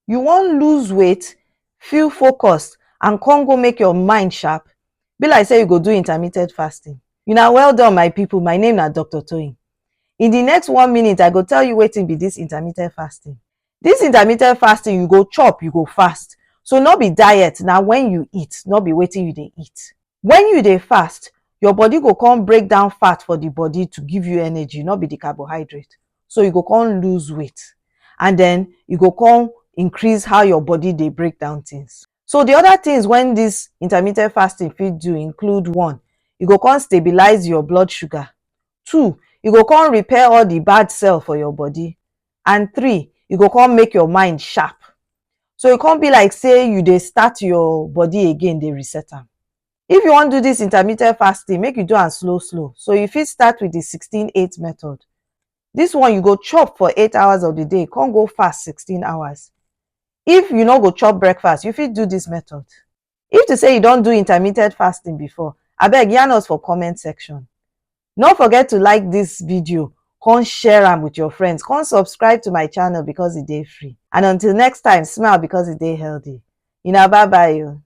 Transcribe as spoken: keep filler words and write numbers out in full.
You wan lose weight, feel focused, and come go make your mind sharp? Be like say you go do intermittent fasting. Una well done, my people. My name na Doctor Toyin. In the next one minute, I go tell you wetin be this intermittent fasting. This intermittent fasting, you go chop, you go fast. So no be diet, na when you eat, no be wetin you dey eat. When you dey fast, your body go come break down fat for the body to give you energy, no be the carbohydrate. So you go come lose weight. And then you go come increase how your body dey break down things. So the other things when this intermittent fasting fit do include: one, e go come stabilize your blood sugar. Two, e go come repair all the bad cell for your body. And three, e go come make your mind sharp. So e come be like say you dey start your body again, dey reset am. If you wan do this intermittent fasting, make you do am slow slow. So you fit start with the sixteen eight method. This one, you go chop for eight hours of the day, come go fast sixteen hours. If you no go chop breakfast, you fit do this method. If to say you don do intermittent fasting before, abeg yarn us for comment section. No forget to like this video, come share am with your friends, come subscribe to my channel because e dey free. And until next time, smile because e dey healthy. Una bye bye o.